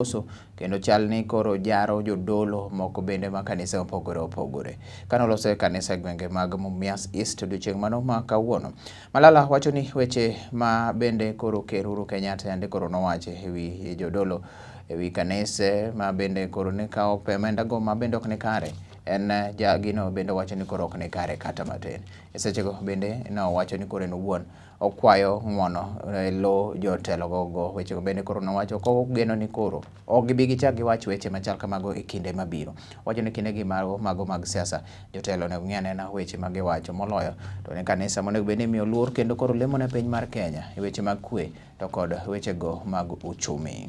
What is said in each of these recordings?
Loso kendo chal ni koro jaro jodolo moko bende ma kanise mopogore opogore. Kane oloso e kanisa e gwenge mag Mumias East odiochieng' mano ma kawuono. Malala wacho ni weche ma bende koro Ker Uhuru Kenyatta yande koro nowacho e wi jodolo e wi kanise ma bende koro ne kawo omenda go ma bende ok ni kare en ja gino bende wacho ni koro ok ni kare kata matin. E sechego bende nowacho ni koro en owuon okwayo ng'uono e lo jotelo gogo. Wechego bende koro nowacho kogeno ni koro ok gibi gichak giwach weche machal kamago e kinde mabiro. Wacho ni kindegi mago mago mag siasa jotelo onego ng'i anena weche ma giwacho moloyo to ne kanisa monego bed ni imiyo luor kendo koro lemo ne piny mar Kenya e weche mag kwe to kod wechego mag uchumi.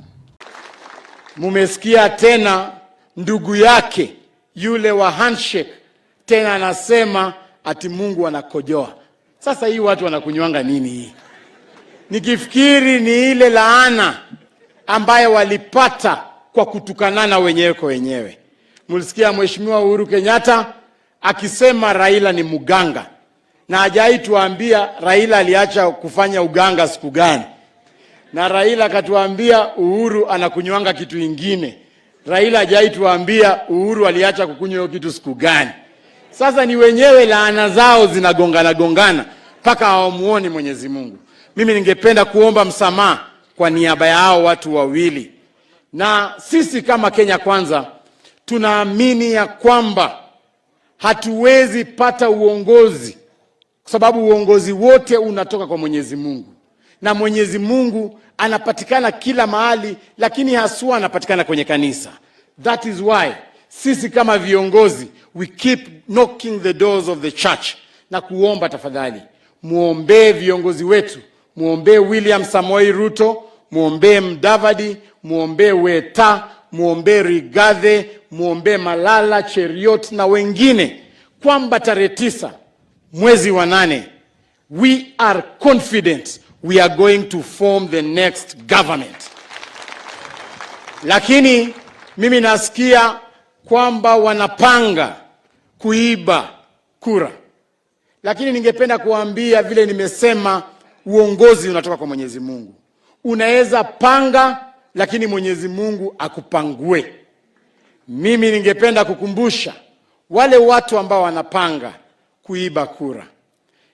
Mumesikia tena ndugu yake yule wa handshake tena anasema ati Mungu anakojoa. Sasa hii watu wanakunywanga nini hii? Nikifikiri ni ile laana ambayo walipata kwa kutukanana wenyewe kwa wenyewe. Mulisikia Mheshimiwa Uhuru Kenyatta akisema Raila ni mganga, na hajai tuambia Raila aliacha kufanya uganga siku gani, na Raila akatuambia Uhuru anakunywanga kitu ingine. Raila hajai tuambia Uhuru aliacha kukunywa hiyo kitu siku gani. Sasa ni wenyewe laana zao zinagongana gongana mpaka hawamuoni Mwenyezi Mungu. Mimi ningependa kuomba msamaha kwa niaba ya hao watu wawili, na sisi kama Kenya Kwanza tunaamini ya kwamba hatuwezi pata uongozi kwa sababu uongozi wote unatoka kwa Mwenyezi Mungu, na Mwenyezi Mungu anapatikana kila mahali, lakini haswa anapatikana kwenye kanisa. That is why sisi kama viongozi we keep knocking the doors of the church na kuomba, tafadhali muombee viongozi wetu, muombee William Samoei Ruto, muombee Mudavadi, muombee Weta, muombee Rigathi, muombee Malala, Cheruiyot na wengine, kwamba tarehe 9 mwezi wa 8 we are confident we are going to form the next government. Lakini mimi nasikia kwamba wanapanga kuiba kura, lakini ningependa kuambia vile nimesema, uongozi unatoka kwa Mwenyezi Mungu. Unaweza panga, lakini Mwenyezi Mungu akupangue. Mimi ningependa kukumbusha wale watu ambao wanapanga kuiba kura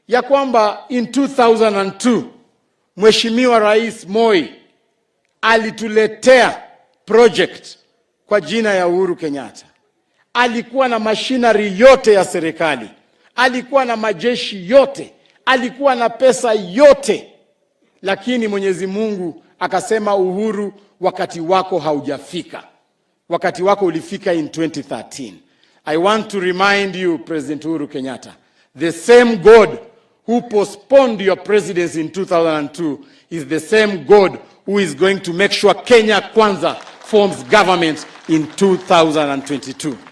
ya kwamba in 2002 Mheshimiwa Rais Moi alituletea project kwa jina ya Uhuru Kenyatta. Alikuwa na machinery yote ya serikali, alikuwa na majeshi yote, alikuwa na pesa yote, lakini Mwenyezi Mungu akasema, "Uhuru, wakati wako haujafika. Wakati wako ulifika in 2013." I want to remind you, President Uhuru Kenyatta, the same God who postponed your presidency in 2002 is the same God who is going to make sure Kenya Kwanza forms government in 2022.